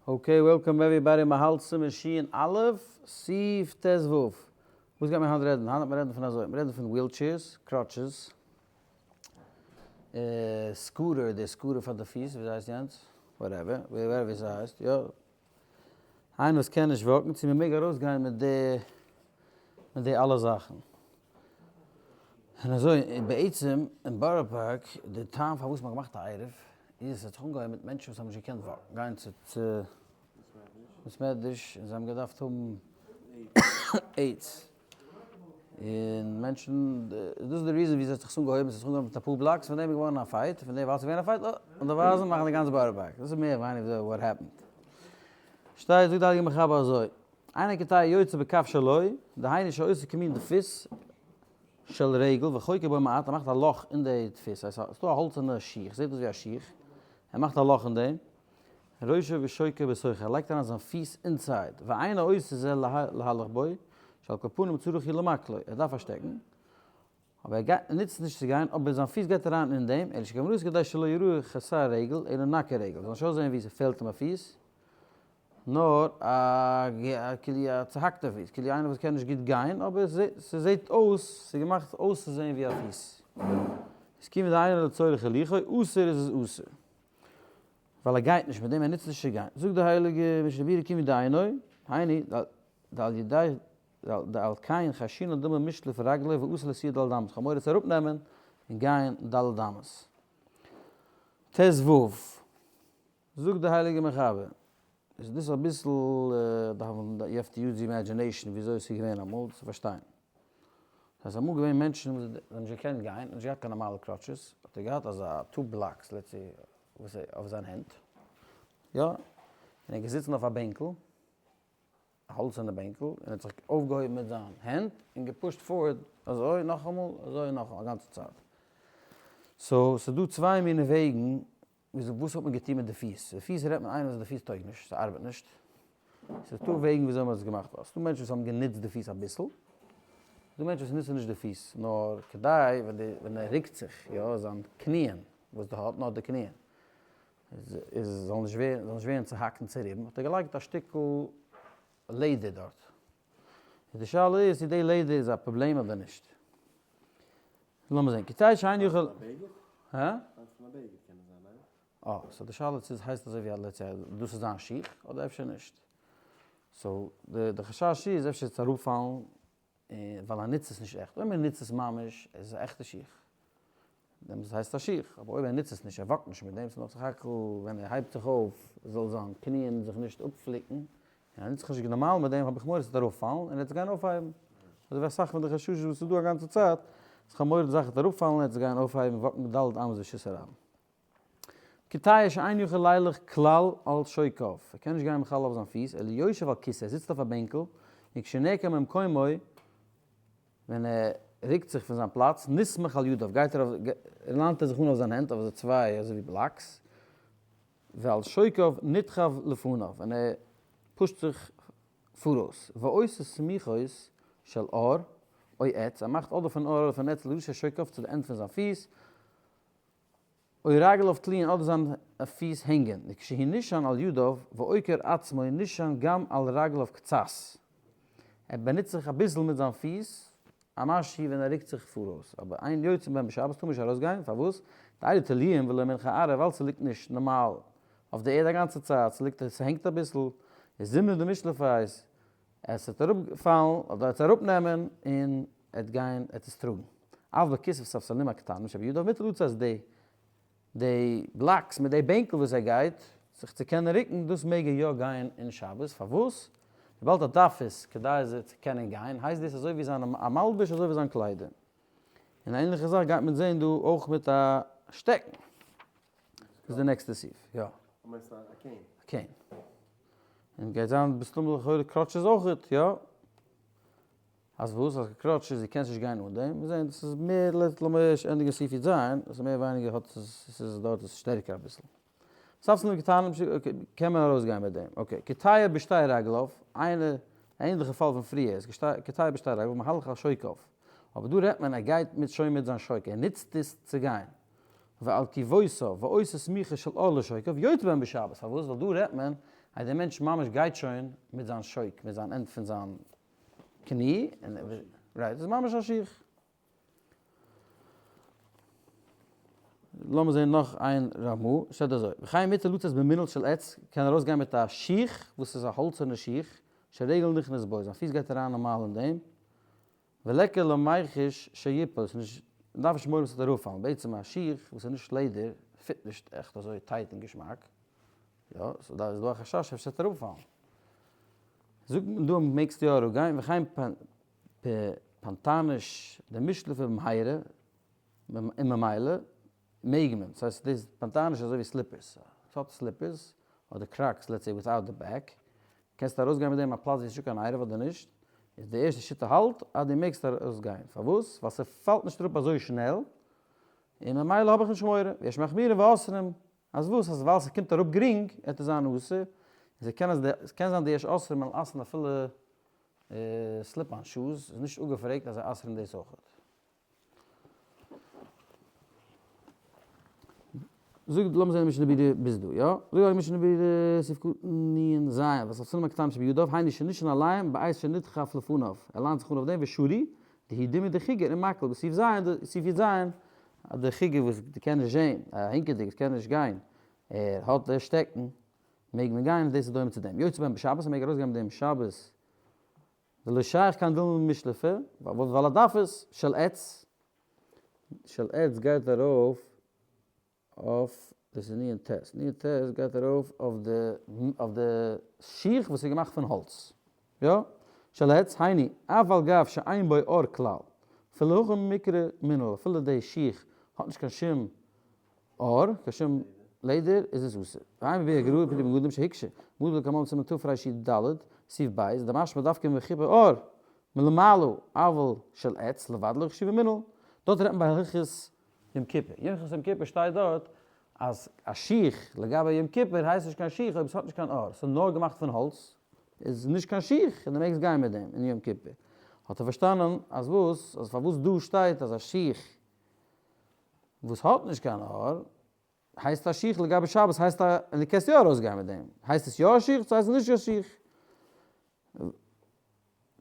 Okay welcome everybody מ'האלט סימן שין א' סעיף ט ו. וואס גייט מען היינט רעדן? היינט וועט מען רעדן פון אזוי, מיר רעדן פון wheelchairs, crutches, scooter, די scooter פאר די פיס, וויאזוי הייסט יענץ? Whatever, ווי ס'הייסט, יא. איינער וואס קען נישט walk ן, צו מ'מעג ארויסגיין מיט די מיט די אלע זאכן. און אזוי בעצם אין בארא פארק די טעם פארוואס מ'האט געמאכט א עירוב איז עס האט זיך אנגעהויבן מיט מענטשן וואס האבן נישט געקענט walk ן גיין צו צו בית מדרש און זיי האבן געדארפט האבן aids און מענטשן דאס איז די reason וויאזוי עס האט זיך אנגעהויבן עס האט זיך אנגעהויבן מיט אפאר blocks פון דעם איז געווארן א fight פון דעם ווייל עס איז געווען א fight און די ווייזן מאכן די גאנצע בארא פארק דאס איז מער ווייניגער what happened שטייט זאגט די הייליגע מחבר אזוי. אינו קוטע יוצא בקב שלו, דהיינו שעושה כמין דפוס של רגל וחוקר בו מעט, ער מאכט א לאך אין די דפוס, ס'הייסט ס'איז דא א האלצערנע שיך, זעט אויס ווי א שיך, ער מאכט א לאך אין דעם, ראשו ושוקו בתוכו, ער לייגט אריין זיין פיס inside, ואינו עושה זה להלך בו, שעל כל פנים צריך הוא למקלו, ער דארף א שטעקן, אבער ער גייט, נוצט נישט צו גיין, אבער זיין פיס גייט אריין אין דעם, אלא שכוונתו כדי שלא יראה חסר רגל, אלא נקה רגל, זאל נישט אויסזען ווי ס'פעלט אים א פיס, נאר א כאילו א צוהאקטע פיס, כאילו איינער וואס קען נישט גוט גיין, אבער ס'זעט אויס, ס'איז געמאכט אויסצוזען ווי א פיס. איז כיון דאינו לצורך הליכה, אסור איז עס אסור. ווייל ער גייט נישט מיט דעם, ער נוצט נישט צו גיין. זאגט די הייליגע משנה ברורה כיון דאינו, היינו, דעל ידי דעל כן חיישינן דלמא משלף רגלו ואתי לאיתויי ד' אמות, כ'האב מורא צו אראפנעמען און גיין ד' אמות. ט ו. זאגט די הייליגע מחבר, איז דאס אביסל דארף מען, you have to use imagination וויאזוי עס איז געווען אמאל צו פארשטיין. ס'איז אמאל געווען מענטשן וואס האבן נישט געקענט גיין, נישט געהאט קיין נארמאלע crutches, האט ער געהאט אזא two blocks let's say וואס אויף זיין הענט, יא, און ער איז געזיצן אויף א בענקל, א האלצערנע בענקל, און האט זיך אויפגעהויבן מיט זיין הענט און גע push ט forward אזוי נאכאמאל אזוי נאכאמאל א גאנצע צייט. So ס'איז דא צוויי מיני וועגן וויאזוי וואס האט מען געטון מיט די פיס? די פיס רעדט מען איינער וואס די פיס טויג נישט, ס'ארבעט נישט. ס'איז דא וועגן וויאזוי מ'האט עס געמאכט. ס'איז דא מענטשן וואס האבן גענוצט די פיס אביסל. ס'איז דא מענטשן וואס נוצן נישט די פיס, נאר כדי ווען די ווען ער רוקט זיך, יא, זיין קניען, וואס די האט נאר די קניען, איז זאל נישט ווערן זאל נישט ווערן צוהאקט און צוריבן, האט ער געלייגט א שטיקל לעדער דארט. איז די שאלה איז צו די לעדער איז א פראבלעם אדער נישט. לאמיר זען, קוטע שאינו יכול. הא? אה, so די שאלה איז צו עס הייסט אזוי ווי א let's say דאס איז זיין שיך אדער אפשר נישט. So די חשש איז אפשר עס אראפפאלן און ווייל ער נוצט עס נישט עכט. אויב מען נוצט עס ממש איז עס א עכטע שיך. דעמאלטס הייסט עס א שיך. אבער אויב ער נוצט עס נישט, ער walk ט נישט מיט דעם, ס'איז נאר סך הכל ווען ער הייבט זיך אויף זאל זיין קניען זיך נישט אפפליקן, און ער נוצט זיך נישט נארמאל מיט דעם האב איך מורא ס'וועט אראפפאלן און ער וועט עס גיין אויפהייבן. אזוי ווי אסאך פון די חששות וואס איז דא א גאנצע צייט, אז כ'האב מורא די זאך וועט אראפפאלן און ער וועט עס גיין אויפהייבן walk ן ד' אמות ברשות הרבים. קוטע שאין יכול לילך כלל על שוקיו, ער קען נישט גיין בכלל אויף זיין פיס, אלא יושב על כסא, ער זיצט אויף א בענקל, וכשנעקם ממקומו, ווען ער רוקט זיך פון זיין פלאץ, נסמך על ידיו, גייט ער אויף, ליינט ער זיך אן אויף זיין הענט, אויף אזוי צוויי אזוי ווי blocks, ועל שוקיו נדחף לפניו, און ער push ט זיך פאראויס, ועושה סמיכות של עור או עץ, ער מאכט אדער פון עור אדער פון עץ לראשי שוקיו צו די end פון זיין פיס, או רגליו תלויין אדער זיין פיס הענגען, וכשהוא נשען על ידיו ועוקר עצמו נשען גם על רגליו קצת, ער באנוצט זיך אביסל מיט זיין פיס, א משהו ווען ער רוקט זיך פאראויס, אבער אין יוצא בהם בשבת טאר מען נישט ארויסגיין, פארוואס? דאלו תלויים ולא מונחי ארעא ווייל ס'ליגט נישט נארמאל אויף די ערד א גאנצע צייט, ס'ליגט ס'הענגט אביסל, איז זימנא דמשלפי עס וועט אראפפאלן אדער עס אראפנעמען און ער וועט גיין ער וועט עס טראגן. אף בכסא וספסלים הקטנים שבידו מותר לצאת אז די די blocks מיט די בענקל וואס ער גייט זיך צו קענען רוקן דאס מעג ער יא גיין אין שבת פארוואס? וויבאלד ער דארף עס כדי זיך צו קענען גיין הייסט דאס אזוי ווי זיין א מלבוש אזוי ווי זיין קליידער. און א ענליכע זאך גייט מען זען דא אויך מיט א שטעקן. דאס איז די נעקסטע סעיף, יא. מיינסט א cane? א cane. און גייט זיין מסתמא לכאורה crutches אויכעט, יא? אז וואס? אז crutches דו קענסט נישט גיין אן דעם, מיר זעהן דאס איז מער לאמיר ערשט ענדיגן סעיף י ז, עס איז מער ווייניגער האט עס איז דארט איז שטערקער אביסל. ספסלים קטנים okay קען מען ארויס גיין מיט דעם, okay קוטע בשתי רגליו, איינע ענליכע פאל פון פריער איז קוטע בשתי רגליו מהלך על שוקיו, אבער דא רעדט מען ער גייט מיט שוין מיט זיין שוק ער נוצט עס צו גיין, ועל עקבותיו ועושה סמיכה של עור לשוקיו יוצא בהם בשבת, פארוואס? ווייל דא רעדט מען אז דער מענטש ממש גייט שוין מיט זיין שוק, מיט זיין end פון זיין קני, און right, דאס איז ממש א שיך. לאמיר זעהן נאך איין רמ"א, שטייט אזוי, וכן מותר לצאת במנעל של עץ, קען ארויסגיין מיט א שיך וואס איז א האלצערנע שיך, שרגל נכנס בו, זיין פיס גייט אריין נארמאל אין דעם, וליכא למיחש שיפול, ס'איז נישט, מ'דארף נישט מורא ס'וועט אראפפאלן, בעצם א שיך וואס איז נישט לעדער fit נישט עכט אזוי tight און געשמאק, יא, סאו דא איז דא א חשש אפשר ס'וועט אראפפאלן. זאגט מען דא מעגסטו יא אראפגיין, וכן פנטניש דמשתלפי במהרה, און ממילא מעג מען, ס'הייסט דאס פנטניש איז אזוי ווי slippers, ס'האט slippers, אדער Crocs let's say without the back, קענסטו ארויסגיין מיט דעם א פלאץ ווי ס'נישטא קיין עירוב אדער נישט, איז די ערשטע שיטה האלט אז דו מעגסט ארויסגיין, פארוואס? ווייל ס'פאלט נישט אראפ אזוי שנעל, און ממילא האב איך נישט מורא, ויש מחמירים ואוסרים, אז וואס? אז ווייל ס'קומט אראפ גרינג וועט עס זיין אסור, און ס'קען זיין די יש אוסרים וועלן אסר'ן אפילו slip-on shoes, איז נישט אפגעפרעגט אז זיי אסר'ן דאס אויכעט. זאג, לאמיר זען די משנה ברורה ביז דא, יא? זאג די משנה ברורה סעיף קטן נ ז, והספסלים הקטנים שבידיו, היינו שנשען עליהם בעת שנדחף לפניו, ער ליינט זיך אן אויף דעם ושרי, דהוא דומיא דחיגר און מקל, בסעיף ז, סעיף י ז, אז דער חיגר וואס קען נישט זען, א הינקעדיג וואס קען נישט גיין, ער האט די שטעקן, מעג מען גיין, דאס איז דומה צו דעם. יוצא בהם בשבת, ער מעג ארויסגיין מיט דעם שבת, ולא שייך קיין דילמא משלפה, ווייל ער דארף עס, של עץ, של עץ גייט ארויף אויף, דאס איז נ ט, נ ט גייט ארויף אויף די, אויף די שיך וואס איז געמאכט פון האלץ, יא, של עץ, היינו, אף על גב שאין בו עור כלל, אפילו הכי מיקרי מנעל, אפילו די שיך האט נישט קיין שום עור, קיין שום לעדער, איז עס אסור. ועיין בביאור הגר"א פרי מגדים שהקשה, מודל כמוהו סימן תרי"ד, סעיף ב', דמשמע דווקא מחופה עור, מלמעלה, אבל של עץ, לבד לא חשיבא מנעל. דארט רעדט מען ביי הלכות יום כיפור. הלכות יום כיפור שטייט דארט אז א שיך לגבי יום כיפור הייסט נישט קיין שיך אויב עס האט נישט קיין עור, ס'איז נאר געמאכט פון האלץ, איז נישט קיין שיך און דו מעגסט גיין מיט דעם אין יום כיפור. האט ער פארשטאנען אז וואס? אז פארוואס דא שטייט אז א שיך וואס האט נישט קיין עור הייסט א שיך לגבי שבת הייסט א און דו קענסט יא ארויסגיין מיט דעם הייסט עס יא א שיך צו הייסט עס נישט א שיך?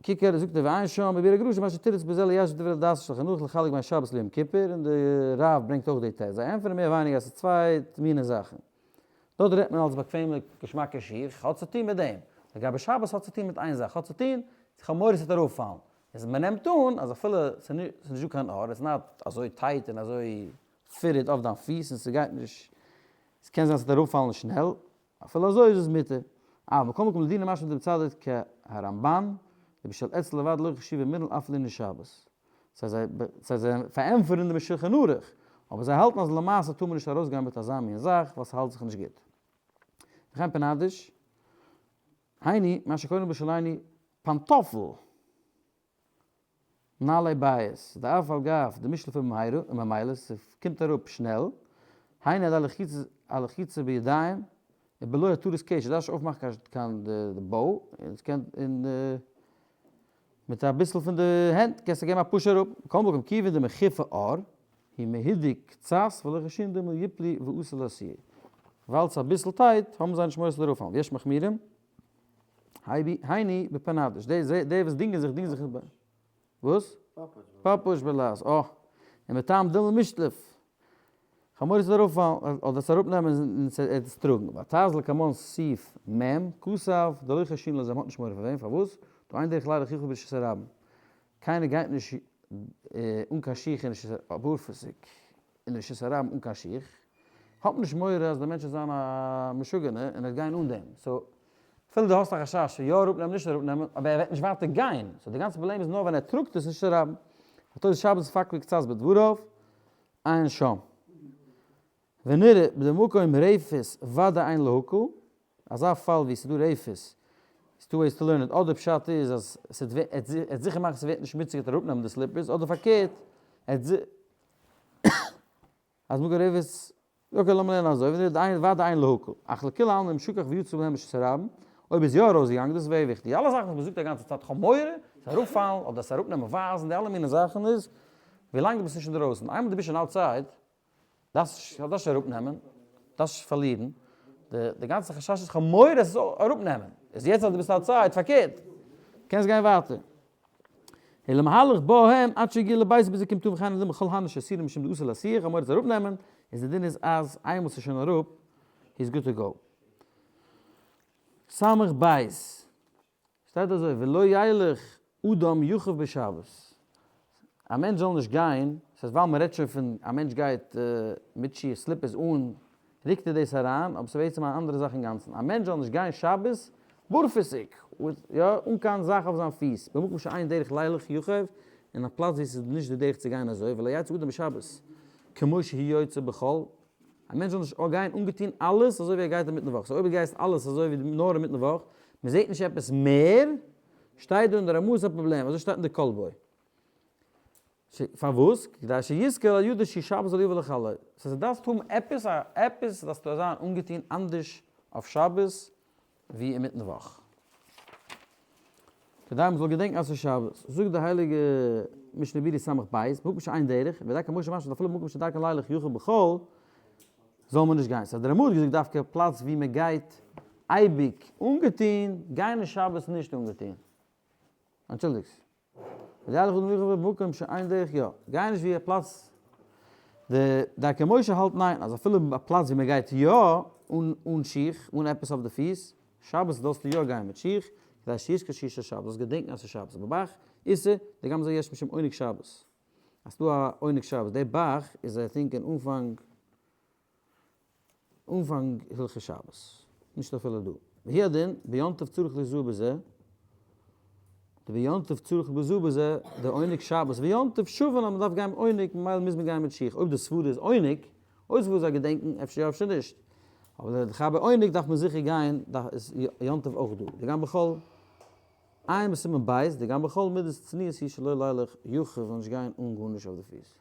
קוק ער זאגט ער ועיין שם בביאור הגר"א מה שתרץ בזה ליישב דברי דעת שלחן ערוך לחלק בין שבת ליום כיפור און די רב ברענגט אויך די טעז זיי ענטפערן מער ווייניגער אז ס'איז צוויי מיני זאכן דארט רעדט מען אלס באקוועמע געשמאקע שיך האט צוטון מיט דעם לגבי שבת האט צוטון מיט איין זאך האט צוטון איך האב מורא ס'וועט אראפפאלן איז מ'נעמט אן אז אפילו ס'איז נישט דא קיין עור איז not אזוי tight און אזוי fitted אויף דיין פיס און ס'גייט נישט ס'קען זיין ס'וועט אראפפאלן שנעל אפילו אזוי איז עס מותר. אבל מכל מקום לדינא משמע דבצדד כהרמב"ן, דבשל עץ לבד לא חשיבא מנעל אף לענין שבת. סא זיי זיי פארענטפערן דעם שולחן ערוך, אבער זיי האלטן אז למעשה טאר מען נישט ארויסגיין מיט אזא מין זאך ווייל ס'האלט זיך נישט גוט. וכן פנדיש, היינו מה שקוראים בלשוננו פאנטאפל. נעלי בית, דאף על גב דמשתלפי במהרה און ממילא ס'קומט אראפ שנעל, היינו על ידי לחיצה בידיים ובלא התרת קשר, דארפסט נישט אויפמאכן קיין די bow, און ס'קען און מיט אביסל פון די הענט קענסטו געבן א push אראפ, מכל מקום כיוון דמחופה עור, הוא מהודק קצת ולא חיישינן דלמא יפלו ואתי לאתויי, ווייל ס'איז אביסל tight האבן זיי נישט מורא ס'זאל אראפפאלן, ויש מחמירים. הייני בפנדש, די וואס דינגען זיך דינגען זיך נישט ביי, וואס? פאפוש בלעז, אה, און מטעם דילמא משתלף, חמור עס אראפפאלן, אדער עס אראפנעמען און עס טראגן, ותז לקמון סעיף מ', כתב, דלא חיישינן לזה, מ'האט נישט מורא פאר דעם, פארוואס? דהא אין דרך להלך רכבו ברשות הרבים, קיינער גייט נישט אן קיין שיך אין רשות הרבים, בארפוסיג אין רשות הרבים אן קיין שיך, האט מען נישט מורא אז דער מענטש וועט זיין א משוגענער און ער וועט גיין אן דעם, so אפילו דו האסט א חשש יא אראפנעמען נישט אראפנעמען, אבער ער וועט נישט ווייטער גיין, so די גאנצע פראבלעם איז נאר ווען ער טראגט עס אין רשות הרבים. התוס' שבת פקפק קצת בדבריו, עיין שם. ונראה בדמקום רפת ודאי אין להקל, אזא פאל ווי ס'איז דא רפת, איז two ways to learn it, אדער פשט איז אז ער וועט זיכער מאכן ס'ווערט נישט שמוציג וועט ער אראפנעמען די slippers, אדער פארקערט, ער אז מגן רפת, okay לאמיר לערנען אזוי, ונראה ודאי אין להקל, אך לכולי עלמא אם שכח ויצא בהם ברשות הרבים, אויב איז יא ארויסגעגאנגען, דאס איז ווערי וויכטיג, די אלע זאכן וואס מ'זאגט א גאנצע צייט כ'האב מורא, ס'זאל אראפפאלן, אדער עס אראפנעמען ווייזן, די אלע מיני זאכן איז, ווילאנג דו ביסט נישט אינדערויסן, איינמאל דו ביסט שוין outside, דארפסט נישט אראפנעמען, דארפסט נישט פארלירן. די גאנצע חשש איז כ'האב מורא עס זאל אראפנעמען. איז יעצט אז דו ביסט outside, פארקערט, קענסט גיין ווייטער. אלא מהלך בהם עד שיגיע לביתו ביז ער קומט אן וכן הדין בכל הני שאסורין משום דאתי לאסויי, כ'האב מורא עס אראפנעמען, איז די דין איז אז איינמאל ס'איז שוין אראפ, he's good to go. סמך בית. שטייט אזוי ולא ילך אדם יחף בשבת, א מענטש זאל נישט גיין, ס'הייסט ווייל מ'רעדט שוין פון א מענטש גייט מיט שיך slippers אן, רוקט ער דאס אריין, אבער ס'איז בעצם א אנדערע זאך אינגאנצן, א מענטש זאל נישט גיין שבת בארפיסיג, יא, אן קיין זאך אויף זיין פיס, במקום שאין דרך לילך יחף, אין א פלאץ ווי ס'איז נישט די דרך צו גיין אזוי, ולא יצא אדם בשבת כמו שהוא יוצא בחול, א מענטש זאל נישט גיין אנגעטון אלעס אזוי ווי ער גייט אינמיטן וואך, so אויב דו גייסט אלעס אזוי ווי נאר אינמיטן וואך, מען זעט נישט עפעס מער, שטייט דא אין די רמ"א איז א פראבלעם, אזוי שטייט אין די כלבו. פארוואס? כדי שיזכור על ידו שהוא שבת ולא יבא לחללו. ס'הייסט דו דארפסט האבן עפעס א עפעס דארפסטו זיין אנגעטון אנדערש אויף שבת ווי אינמיטן וואך. כדי מען זאל געדענקן אז ס'איז שבת. זאגט די הייליגע משנה ברורה סמך בית, במקום שאין דרך, ודרכי משה משמע אפילו במקום שדרכן לילך יחף בחול, זאל מען נישט גיין. ס'האט די רמ"א געזאגט דווקא פלאץ ווי מען גייט אייביג אנגעטון, גיין אין שבת נישט אנגעטון. אנטשולדיגט. ודרך אדם יחף במקום שאין דרך יא. גיי נישט ווי א פלאץ די דרכי משה האלט ניין אז אפילו א פלאץ ווי מען גייט יא אן אן שיך אן עפעס אויף די פיס שבת זאלסטו יא גיין מיט שיך כדי שיזכור שיש שבת זאלסט געדענקן אז ס'איז שבת אבער ב"ח איסור דגם זה יש משום עונג שבת אז ס'דא א עונג שבת די ב"ח איז I think אין אנפאנג אנפאנג הלכות שבת, נישט אפילו דא. והוא הדין, ביום טוב צריך ליזהר בזה, די ביום טוב צריך ליזהר בזה, די עונג שבת ויום טוב שווין אז מ'דארף גיין עונג, ממילא מוז מען גיין מיט שיך, אויב די סברה איז עונג, אויב סברה איז א געדענקן, אפשר יא אפשר נישט, אבער די חבי עונג דארף מען זיכער גיין, איז יום טוב אויך דא, דגם בחול, עיין בסימן ב', דגם בחול מידת צניעות היא שלא לילך יחף זאל נישט גיין אן גארנישט אויף די פיס.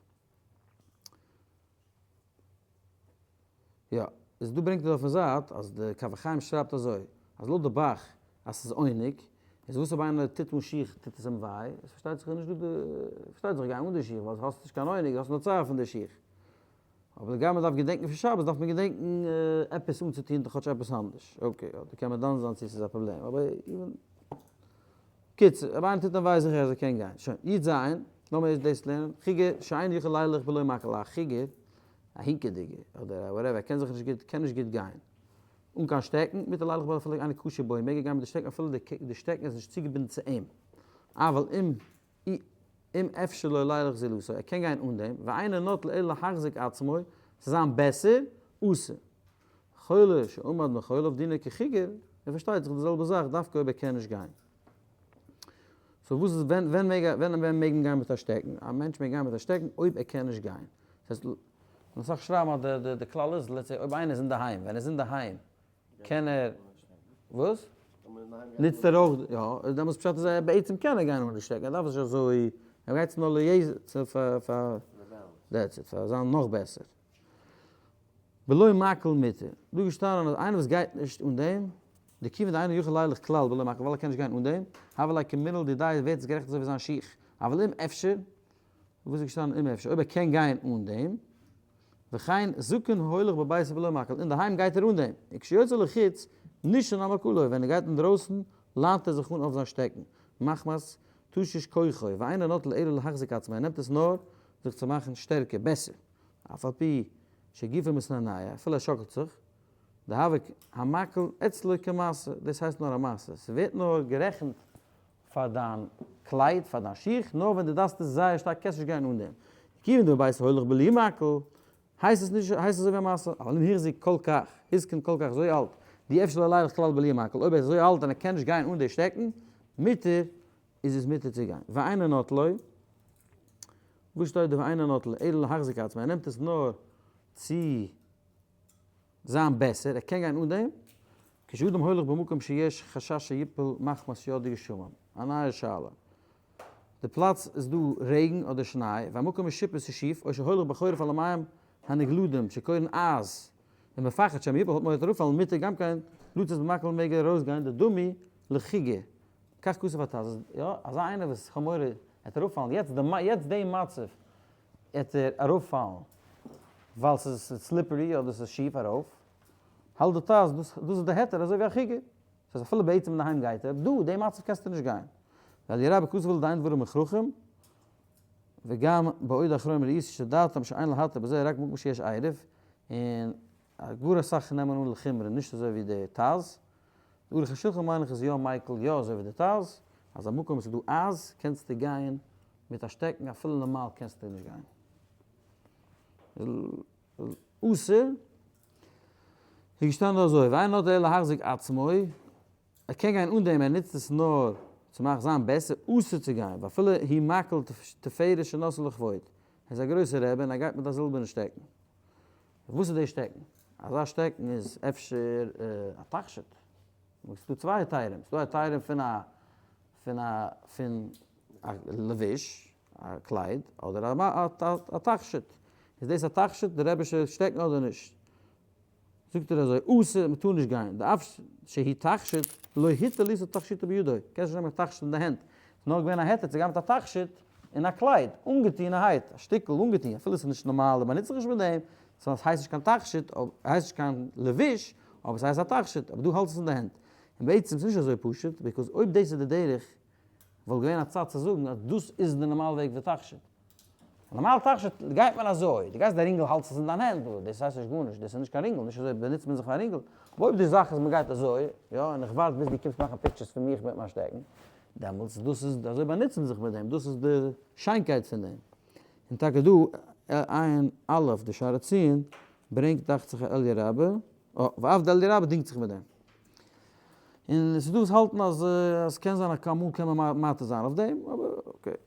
יא, איז דא ברענגט ער אויפן זייט אז די כף החיים שרייבט אזוי, אז לויט די ב"ח אז ס'איז עונג, איז וואס אויב איינער טוט אן שיך טוט עס אים וויי, איז פארשטייט זיך איז נישט דא די, פארשטייט זיך גיי אן די שיך ווייל האסט נישט קיין עונג, האסט נאר צער פון די שיך. אבער לגבי מ'דארף געדענקן פון שבת דארף מען געדענקן עפעס אנצוטון כאטש עפעס אנדערש. okay, אדער קען מען דן זיין צו ס'איז א פראבלעם, אבער even. קיצור, אויב איינער טוט אים וויי זיכער אז ער קען גיין. שוין, י"ז, לאמיר ערשט דאס לערנען, חיגר שאינו יכול לילך בלא מקל, א חיגר, א הינקעדיגער, אדער א whatever, ער קען זיך נישט גוט, קען נישט גוט גיין אן קיין שטעקן, מותר לילך בו אפילו אינו קשור בו, מעג ער גיין מיט די שטעקן אפילו די שטעקן איז נישט צוגעבינדן צו אים, אבל אם אם אפשר לו לילך זולתו, ער קען גיין אן דעם, ואינו נוטלו אלא להחזיק עצמו, צו זיין בעסער, אסור. חולה שעמד מחוליו דינו כחיגר, און פארשטייט זיך די זעלבע זאך דווקא אויב ער קען נישט גיין. so וואס איז ווען ווען מעג ווען ווען מעג מען גיין מיט א שטעקן? א מענטש מעג גיין מיט א שטעקן אויב ער קען נישט גיין. דאס הייסט, אסאך שרייבן אז די די כלל איז let's say אויב איינער איז אינדערהיים, ווען ער איז אינדערהיים קען ער, וואס? נוצט ער אויך, יא, דעמאלטס פשט איז ער בעצם קען ער גיין אן די שטעקן, ער דארף נישט אזוי, ער גייט עס נאר ליעזר פאר פאר that's it, פאר זיין נאך בעסער. בלא מקל מותר. דא געשטאנען אז איינער וואס גייט נישט אן דעם, דכיון דאינו יכול לילך כלל בלא מקל ווייל ער קען נישט גיין אן דעם, הוה ליה כמנעל דידיה ווערט עס גערעכנט אזוי ווי זיין שיך, אבל אם אפשר, וואס איז געשטאנען אם אפשר, אויב ער קען גיין אן דעם, וכן זקן ההולך בביתו בלא מקל, אינדערהיים גייט ער אן דעם, וכשיוצא לחוץ נשען על מקלו, ווען ער גייט אינדרויסן ליינט ער זיך אן אויף זיין שטעקן, מחמת תשיש כוחו, ואינו נוטל אלא להחזיק עצמו, ער נעמט עס נאר זיך צו מאכן שטערקער, בעסער. אף על פי שגופו מתנענע, אפילו ער שאקלט זיך, דהוה המקל אצלו כמשא, דאס הייסט נאר א משא, ס'ווערט נאר גערעכנט פאר דיין קלייד, פאר דיין שיך, נאר ווען דו דארפסט עס זייער שטארק קענסט נישט גיין אן דעם. כיוון דבביתו הולך בלי מקל, הייסט עס נישט, הייסט עס אזוי ווי א משא, אבל אם החזיק כל כך, הזקין כל כך אזוי אלט, דאי אפשר לו לילך כלל בלי מקל, אויב ער איז אזוי אלט און ער קען נישט גיין אן די שטעקן, מותר איז עס מותר צו גיין. ואינו נוטלו, וואס שטייט דא ואינו נוטלו, אלא להחזיק עצמו, ער נעמט עס נאר צו זיין בעסער, ער קען גיין אן דעם, כשאדם הולך במקום שיש חשש שיפול מחמת שירדו גשמים, א נייע שאלה, די פלאץ איז דא רעגן אדער שניי, והמקום משופע ס'איז שיף, או שהולך בחורף על המים הנגלדים שקורין אייז, ומפחד שמא יפול האט מורא אראפפאלן מותר גם כן לצאת במקל מעג ער ארויסגיין דדמי לחיגר, כך כתב הט"ז, יא, אזא איינער וואס כ'האב מורא ער וועט אראפפאלן, יעצט די יעצט די מצב וועט ער אראפפאלן ווייל ס'איז slippery אדער ס'איז שיף ארויף. האלט די טז, דאס איז די היתר אזוי ווי א חיגר. דאס הייסט אפילו בעצם אינדערהיים גייט ער, דא די מצב קענסטו נישט גיין. ווייל די רבי כתב לדין דברים מוכרחים, וגם בעוד אחרונים ראיתי שדעתם שאין להתיר בזה רק במקום שיש עירוב, און גאר אסאך נעמען אן לחומרא נישט אזוי ווי די טז. די ערוך השולחן מיין איך איז יא מיקל יא אזוי ווי די טז, אז א מקום וואס איז דא אייז קענסטו גיין מיט א שטעקן אפילו נארמאל קענסטו נישט גיין. אסור איז געשטאנען אזוי, ואין נוטה אלא להחזיק עצמו, ער קען גיין אן דעם, ער נוצט עס נאר צו מאכן זיין בעסער, אסור צו גיין, ואפילו הוא מקל תפארת שנשא לכבוד, ער איז א גרויסער רבי און ער גייט מיט א זילבערנע שטעקן. וואס איז די שטעקן? אזא שטעקן איז אפשר א תכשיט. ס'איז דא צוויי היתרים, ס'איז דא היתרים פון א פון א פון א לבוש, א קלייד, אדער א תכשיט. איז דאס א תכשיט, די רבי'שע שטעקן אדער נישט? זאגט ער אזוי, אסור, מען טאר נישט גיין, דאף שהיא תכשיט, לא היתר לישא תכשיטו בידו, קענסט נישט נעמען תכשיט אין די הענט, ס'איז נאר געווען א היתר צו גיין מיט א תכשיט אין א קלייד, אנגעטוהנערהייט, א שטיקל אנגעטוהן, אפילו ס'איז נישט נארמאל, מען באנוצט זיך נישט מיט דעם, סאו עס הייסט נישט קיין תכשיט, הייסט נישט קיין לבוש, אבער ס'הייסט א תכשיט, אבער דו האלטסט עס אין די הענט. און בעצם ס'איז נישט אזוי פשוט, because אויב דאס איז די דרך, וואלט געווען א צד צו זאגן אז דאס איז די נארמאלע וועג פון תכשיט. נארמאל תכשיט גייט מען אזוי, דו גייסט די רינגל האלטסט עס אין דיין הענט, דאס הייסט נישט גארנישט, דאס איז נישט קיין רינגל, נישט אזוי באנוצט מען זיך פון א רינגל, אבער אויב די זאך איז מען גייט אזוי, יא, און איך ווארט ביז דו קומסט מאכן pictures פון מיך מיט מיין שטעקן, דעמאלטס דאס איז, אזוי באנוצט מען זיך מיט דעם, דאס איז די שיינקייט פון דעם. און טאקע דא, עיין א' די שערי ציון ברענגט דאכט זיך א אליה רבה, אה, ואף די אליה רבה דינגט זיך מיט דעם. און עס איז דא וואס האלטן אז עס קען זיין אז אמאל קען מען מתיר זיין אויף דעם, אבער okay.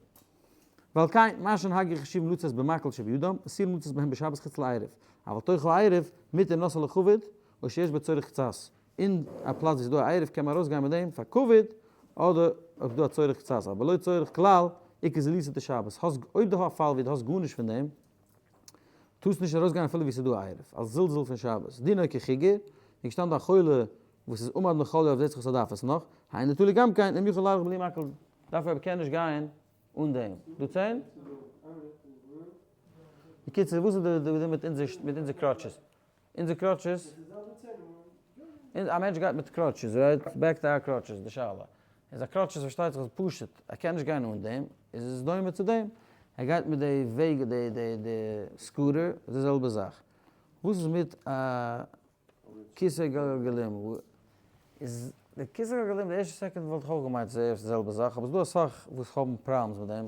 ועל כן, מה שנהגו חשובים לצאת במקל שבידם, אסור לצאת בהם בשבת חוץ לעירוב, אבל תוך העירוב, מותר לנסוע לכבוד, או שיש בו צורך קצת. אין א פלאץ ווי ס'איז דא א עירוב קען מען ארויסגיין מיט דעם פאר כבוד, אדער אויב איז דא א צורך קצת, אבער לא צורך כלל, עיקר זילותא דשבת. האסט, אויב דו האסט א פאל ווי דו האסט גארנישט פון דעם, טארסט נישט ארויסגיין אפילו ווי ס'איז דא א עירוב, אלס זלזול פון שבת. דינו כחיגר, איז געשטאנען דא א חולה וואס איז עמד מחליו אויף זעט זיך וואס ער דארף עס נאך, היינו תלוי גם כן אם יכול להלך בלי מקל, דארף ער אבער קען נישט גיין אן דעם. דא צען? בקיצור וואס איז די דין מיט אונזער מיט אונזער crutches? אונזער crutches? א מענטש גייט מיט crutches right? Back to our crutches די שאלה איז א crutches פארשטייט זיך איז פשוט ער קען נישט גיין אן דעם איז עס דומה צו דעם ער גייט מיט די וועג די די די scooter איז די זעלבע זאך וואס איז מיט א כסא גלגלים איז די כסא גלגלים די ערשטע second וואלט איך אויך געמיינט ס'איז די זעלבע זאך אבער ס'דא אסאך וואס האבן problems מיט דעם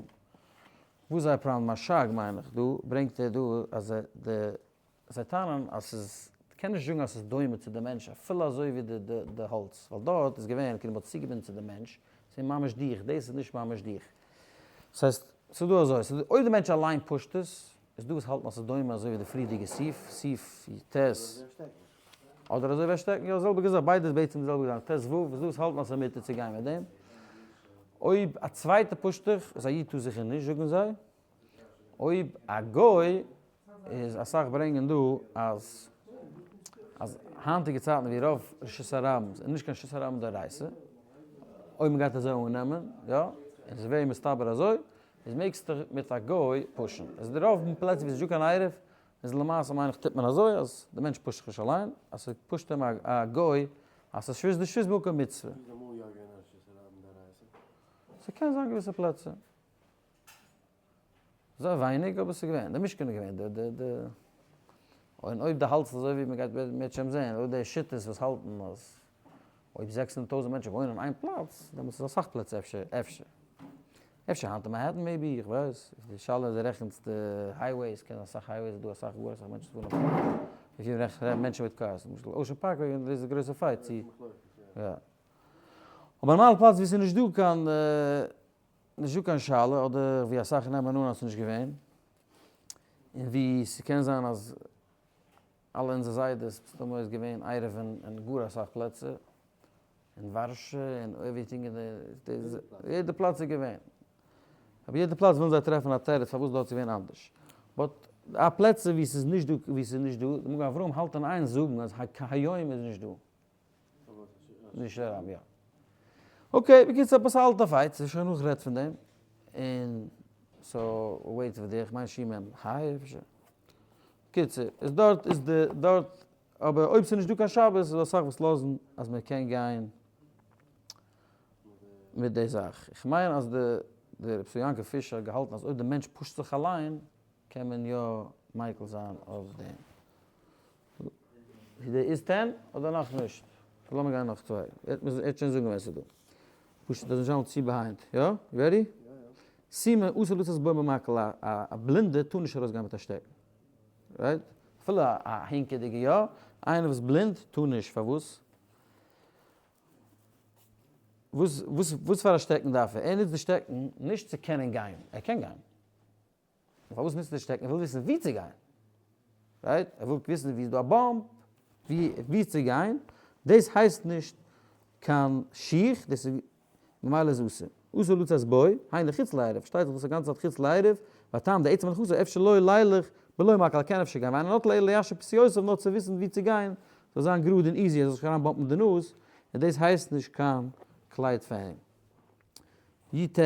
וואס זייער פראבלעם משג מיין איך דא ברענגט ער דא אז די זיי טענה'ן אז ס'איז קען נישט זאגן אז ס'איז דומה צו די מענטש אפילו אזוי ווי די די האלץ ווייל דארט איז געווען כאילו מ'האט צוגעבינדן צו די מענטש ס'איז ממש דיך דאס איז נישט ממש דיך ס'הייסט ס'איז דא אזוי ס'איז אויב די מענטש אליין push ט עס איז דא וואס האלטן אז ס'איז דומה אזוי ווי די פריערדיגע סעיף, סעיף ט. אדער אזוי ווי א שטעקן, יא זעלביגע זאך, ביידע איז בעצם די זעלבע זאך, ט ו, איז דא וואס האלטן אז ס'איז מותר צו גיין מיט דעם. אויב א צווייטע push ט דיך, איז א איד טאר זיכער נישט זאגן זיי. אויב א גוי, איז אסאך ברענגען דא אז אז היינטיגע צייטן ווי רוב רשות הרבים איז נישט קיין רשות הרבים דאורייתא, אויב מ'גייט אזוי אננעמען, יא, און ס'איז very מסתבר אזוי, איז מעגסטו מיט א גוי push ן. איז די רוב פלעצער ווי ס'איז נישטא קיין עירוב, איז למעשה מיין איך טוט מען אזוי אז די מענטש push ט זיך נישט אליין, אז ס' push ט אים א גוי אז ס'איז שבות דשבות במקום מצוה. איז אמאל יא געווען א רשות הרבים דאורייתא? ס'קען זיין געוויסע פלעצער. זייער ווייניג אבער ס'איז געווען. די משכן איז געווען די די די און אויב די האלטסט אזוי ווי מ'גייט בעזהשם זעהן אויב די שיטות וואס האלטן אז אויב 600,000 מענטשן וואוינען אין איין פלאץ דעמאלטס איז אסאך פלעצער אפשר אפשר אפשר היינט אין מאנהעטן maybe איך ווייס די שאלה איז די רעכנסט די highways קען אסאך highways איז דא אסאך גאר אסאך מענטשן וואס וואוינען אויף וויפיל רעכנסט מענטשן מיט cars למשל אושען פארקוועי איז א גרויסע fight צו יא אבער נארמאלע פלאץ ווי ס'איז נישט דא קיין נישט דא קיין שאלה, אדער ווי אסאך נעמען אן אז ס'נישט געווען, און ווי ס'קען זיין אז אלע אונזער זיידעס מסתמא איז געווען עירובין אין גאר אסאך פלעצער, אין ווארשע און everything אין די, יעדע פלאץ איז געווען. אבער יעדע פלאץ ווילן זיי טרעפן א תירוץ פארוואס דארט איז געווען אנדערש. But א פלעצער ווי ס'איז נישט דא, ווי ס'איז נישט דא, די מגן אברהם האלט אין איין זאגן אז כהיום איז נישט דא. נישט אראב יא. Okay, בקיצור עפעס א אלטע fight, ס'איז שוין נאך רעדט פון דעם, און so wait פאר דיך, כ'מיין שמעון היי אפשר. בקיצור, איז דארט איז די דארט. אבער אויב ס'איז נישט דא קיין שבת איז דא אסאך וואס לאזן אז מען קען גיין מיט די זאך. איך מיין אז די די רבי יעקב פישער האט געהאלטן אז אויב די מענטש push ט זיך אליין קען מען יא מיקל זיין אויף דעם. די איז 10 אדער נאכנישט? לאמיר גיין נאך צוויי. ער וועט שוין זאגן ווען ס'איז דא. פשוט אז נישט זיין צו behind. יא? Ready? סומא אסור לצאת בו במקל א בלינדע טאר נישט ארויסגיין מיט א שטעקן. Right? אפילו א הינקעדיגע יא, איינער וואס בלינד טאר נישט, פארוואס? וואס וואס וואס פאר א שטעקן דארף ער? ער נוצט די שטעקן נישט צו קענען גיין, ער קען גיין. פארוואס נוצט ער די שטעקן? ער וויל וויסן וואו צו גיין. Right? ער וויל וויסן וואו איז דא א bump, וואו צו גיין. דאס הייסט נישט קיין שיך, דאס איז ממילא איז אסור. אסור לצאת בו, היינו חוץ לעירוב, פארשטייט זיך דאס איז א גאנצע צייט חוץ לעירוב, והטעם די עצם הלכתא אפשר לא לילך בלא מקל ער קען אפשר גיין, ואינו נוטלו אלא ליישב פסיעותיו נאר צו וויסן וואו צו גיין, זאל זיין גראד און easy ער זאל זיך אריין bump ן די נאז, און דאס הייסט נישט קיין קלייד פאר אים. י ט,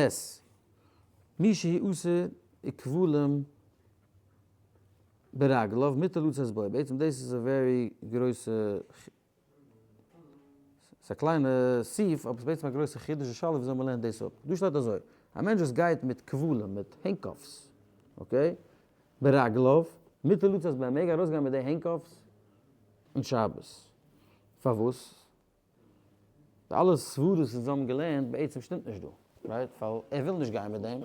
מי שהוא אסור וכבולים ברגליו מותר לצאת בו, בעצם דאס איז א very גרויסע ס'איז א קליינע סעיף, אבער ס'איז בעצם א גרויסע חידוש די שאלה וויאזוי מ'לערנט דאס אפ. דא שטייט אזוי, א מענטש וואס גייט מיט כבלים, מיט handcuffs, okay, ברגליו, מותר לצאת בו, ער מעג ארויסגיין מיט די handcuffs אין שבת. פארוואס? די אלע סברות וואס אונז האבן געלערנט בעצם שטימט נישט דא, right? ווייל ער וויל נישט גיין מיט דעם.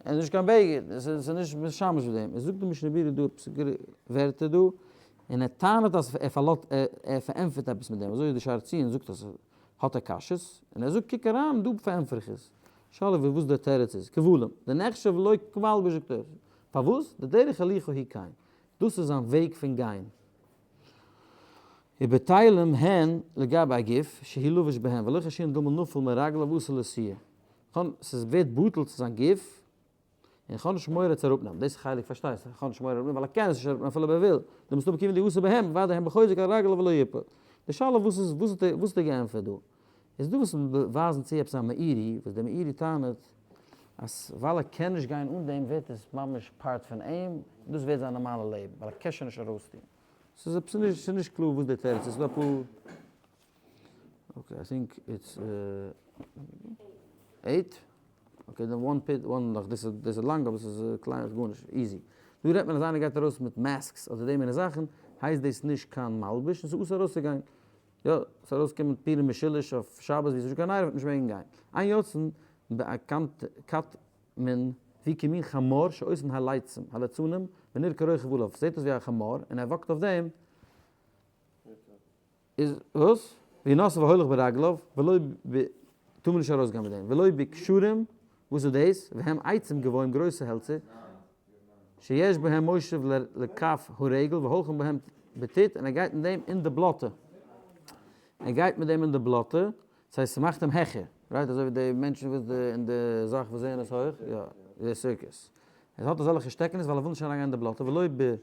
ער איז נישט קיין בגד, עס איז נישט משמש מיט דעם. עס זאגט די משנה ברורה דא עפעס ווערטער דא, און ער טענה'ט אז ער פארלאזט, ער פארענטפערט עפעס מיט דעם, אזוי ווי די שער ציון זאגט אז האט ער קשיות, און ער זאגט קוק אריין דא פארענטפער איך עס. שאלה איז וואס דער תירוץ איז. כבלים, דנחשב לו כמלבוש זאגט ער. פארוואס? דדרך הליכה היא כן. דאס איז זיין וועג פון גיין. ובטלים הן לגבי הגוף שהוא לבוש בהם ולא חיישינן דלמא נפל מרגליו ואתי לאתויי. כ'האב, ס'איז ווערט בטל צו זיין גוף, און כ'האב נישט מורא צו אראפנעמען, דאס חלק פארשטייסטו, כ'האב נישט מורא אראפנעמען ווייל ער קען עס נישט אראפנעמען אפילו אויב ער וויל, דמסתמא כיוון דאתי בהם ודאי הם בחוזק על רגליו ולא יפול. די שאלה וואס איז, וואס האט ער, וואס האט ער געענטפערט דא? איז דא וואס ווייזן צו עפעס א מאירי, וואס דער מאירי טענה'ט אז ווייל ער קען נישט גיין אן דעם ווערט עס ממש part פון אים, דאס ווערט זיין נארמאלע לעבן, ווייל ער קען שוין נישט ארויסטון. ס'איז עפעס נישט, ס'איז נישט קלאר וואס דער תירוץ איז, ס'איז דא אפאר. Okay, I think it's eight. Okay, then one pit, one נאך, דאס איז דאס איז לאנג אבער ס'איז קליין איז גארנישט, easy. דא רעדט מען אז איינער גייט ארויס מיט masks אדער די מיני זאכן, הייסט דאס נישט קיין מלבוש און ס'איז אסור ארויסצוגיין. יא, ס'איז ארויסגעקומען פורים משולש אויף שבת ווי ס'איז נישט קיין עירוב וועט נישט מעגן גיין. אין יוצאין באקטמין והוא כמין חמור שעושין הליצים, הליצנים, ונראה כרוכב עליו, ס'זעט אויס ווי א חמור און ער walk ט אויף דעם, איז וואס? וינשא והולך ברגליו, ולא ב, טאר מען נישט ארויסגיין מיט דעם, ולא בקשרים, וואס איז דאס? והם עצים גבוהים גרויסע העלצער, שיש בהם מושב לכף הרגל והולכים בהם בטיט, און ער גייט מיט דעם אין די בלאטע, ער גייט מיט דעם אין די בלאטע, דאס הייסט ס'מאכט אים העכער, right? אזוי ווי די מענטשן וואס די אין די זאך וואס זעען עס הויך, יא, די סירקוס. ער האט אזעלכע שטעקענעס ווייל ער וויל נישט אריינגיין אין די בלאטע, ולא ב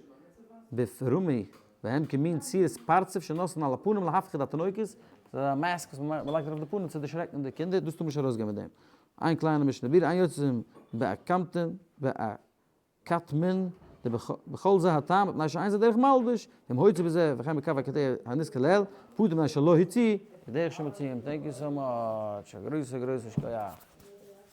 בפרומי והם כמין צורת פרצוף שנושאין על הפנים להפחיד התינוקות, ס'איז א mask וואס מ'לייגט ארויף די פנים צו דערשרעקן די קינדער, דאס טאר מען נישט ארויסגיין מיט דעם. איין קליינע משנה ברורה, אין יוצאין באקמטין באקטמין דבכל זה הטעם מפני שאין זה דרך מלבוש, ואם הוציא בזה וכן בקב הקטע הנזכר לעיל, פטור מפני שלא הוציא, בדרך שמוציאים, thank you so much, א גרויסע גרויסע שכוח.